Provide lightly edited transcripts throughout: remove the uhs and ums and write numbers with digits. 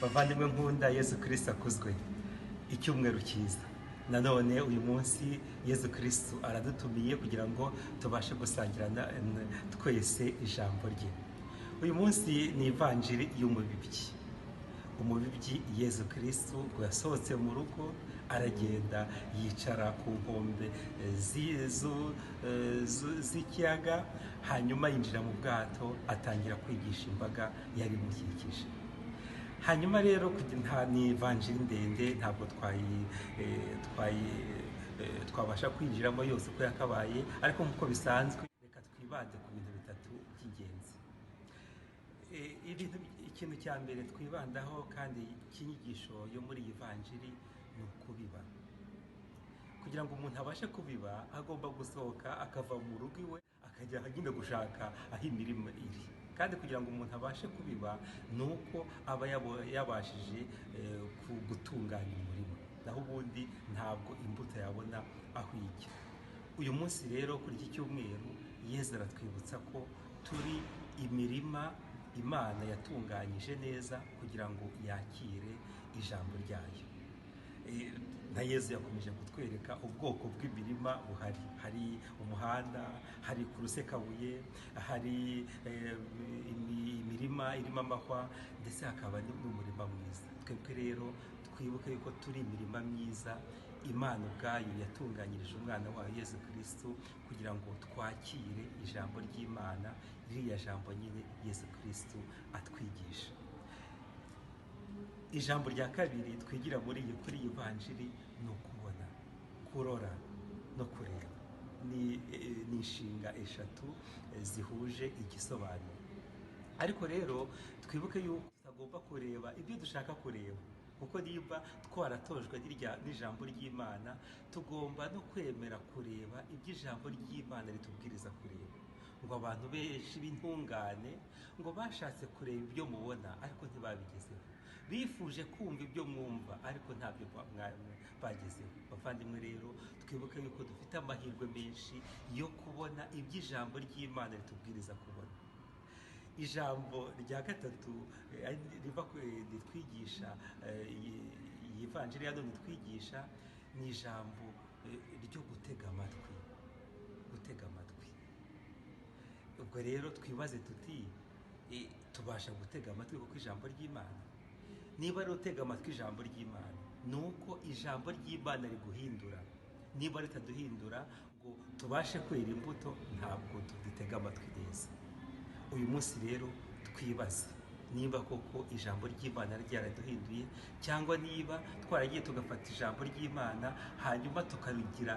Bavandimwe nkunda, Yezu Kirisitu akuzwe. Icyumweru cyiza. Nanone uyu munsi Yezu Kirisitu aradutumiye kugira ngo tubashe gusangira twese ijambo rye. Uyu munsi ni ivanjiri y'umubibyi. Umubibyi Yezu Kirisitu ngo yasohotse mu rugo, aragenda yicara ku nkombe z'ikiyaga, hanyuma yinjira mu bwato, atangira kwigisha imbaga yari imukikije. Hanyuma rero nta ni ivanjiri ndende, ntabwo twabasha kwinjiramo yose uko yakabaye, ariko nk'uko bisanzwe reka twibande ku bintu bitatu by'ingenzi. Ikintu cya mbere twibandaho kandi cy'inyigisho yo muri iyi vanjiri ni ukubiba. Kugira ngo umuntu abashe kubiba, agomba gusohoka akava mu rugo iwe, akajya nyine gushaka aho imirima iri. Kandi kugira ngo umuntu abashe kubiba ni uko aba yabashije gutunganya umurima, naho ubundi ntabwo imbuto yabona aho ijya. Uyu munsi rero, kuri iki cyumweru, Yezu aratwibutsa ko turi imirima Imana yatunganyije neza kugira ngo yakire ijambo ryayo. Na Yezu yakomeje kutwereka ubwoko bw'imirima buhari: hari umuhanda, hari ku rusekabuye, hari imirima irimo amahwa, ndetse hakaba n'umurima mwiza. Twebwe rero twibuke yuko turi imirima myiza Imana ubwayo yatunganyirije umwana wayo Yezu Kirisitu, kugira ngo twakire ijambo ry'Imana, ririya jambo nyine Yezu Kirisitu atwigisha. Ijambo rya kabiri twigira muri iyi kuri iyi vanjiri ni ukubona, kurora no kureba. Ni inshinga eshatu zihuje igisobanuro. Ariko rero twibuke yuko tutagomba kureba ibyo dushaka kureba, kuko niba twaratojwe n'ijambo ry'Imana, tugomba no kwemera kureba ibyo ijambo ry'Imana ritubwiriza kureba. Ngo abantu benshi b'intungane ngo bashatse kureba ibyo mubona, ariko ntibabigezeho; bifuje kumva ibyo mwumva, ariko ntabyo bagezeho. Bavandimwe rero, twibuke yuko dufite amahirwe menshi yo kubona ibyo ijambo ry'Imana ritubwiriza kubona. Ijambo rya gatatu riva ritwigisha, iyi vanjiri ya none itwigisha, ni ijambo ryo gutega amatwi, gutega amatwi. Ubwo rero twibaze tuti: tubasha gutega amatwi kuko ijambo ry'Imana? Niba rero utega amatwi ijambo ry'Imana, ni uko ijambo ry'Imana riguhindura. Niba ritaduhindura ngo tubashe kwera imbuto, ntabwo tudutega amatwi neza. Uyu munsi rero twibaze niba koko ijambo ry'Imana ryaraduhinduye, cyangwa niba twaragiye tugafata ijambo ry'Imana hanyuma tukarigira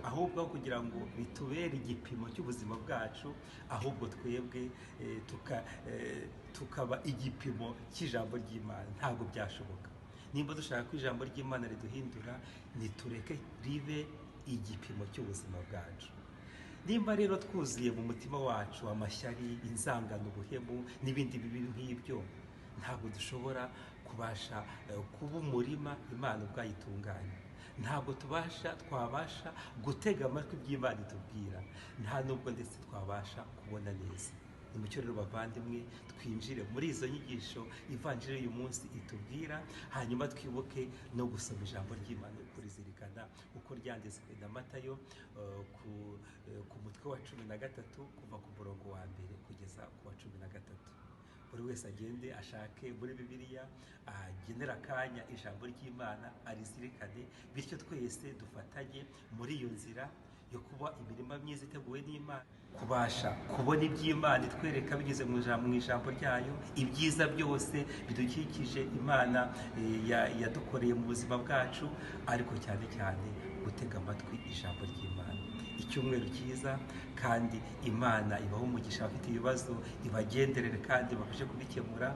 ahubwo aho kugira ngo ritubere igipimo cy'ubuzima bwacu, ahubwo twebwe tukaba igipimo cy'ijambo ry'Imana. Ntabwo byashoboka. Nimba dushaka ko ijambo ry'Imana riduhindura, nitureke ribe igipimo cy'ubuzima bwacu. Nimba rero twuzuye mu mutima wacu amashyari, inzangano, ubuhemu n'ibindi bibi nk'ibyo, ntabwo dushobora kubasha kuba umurima Imana ubwayo itunganya. Ntabwo twabasha gutega amatwi iby'Imana itubwira, nta nubwo ndetse twabasha kubona neza. Nimucyo rero bavandimwe twinjire muri izo nyigisho ivanjiri y'uyu munsi itubwira, hanyuma twibuke no gusoma ijambo ry'Imana, kurizirikana uko ryanditswe na Matayo, ku mutwe wa 13, kuva ku murongo wa mbere kugeza ku wa 13. Buri wese agende ashake muri Bibiliya, agenera akanya ijambo ry'Imana, arizirikane, bityo twese dufatanye muri iyo nzira yo kuba imirima myiza iteguwe n'Imana, kubasha kubona iby'Imana itwereka binyuze mu ijambo ryayo, ibyiza byose bidukikije Imana yadukoreye mu buzima bwacu, ariko cyane cyane gutega amatwi ijambo ry'Imana. Icyumweru cyiza, kandi Imana ibahe umugisha. Abafite ibibazo ibagenderere kandi babashe kubikemura.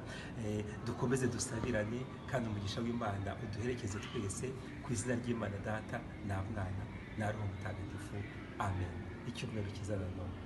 Dukomeze dusabirane, kandi umugisha w'Imana uduherekeze twese, ku izina ry'Imana Data na Mwana na Roho Mutagatifu. Amen. Icyumweru cyiza nanone.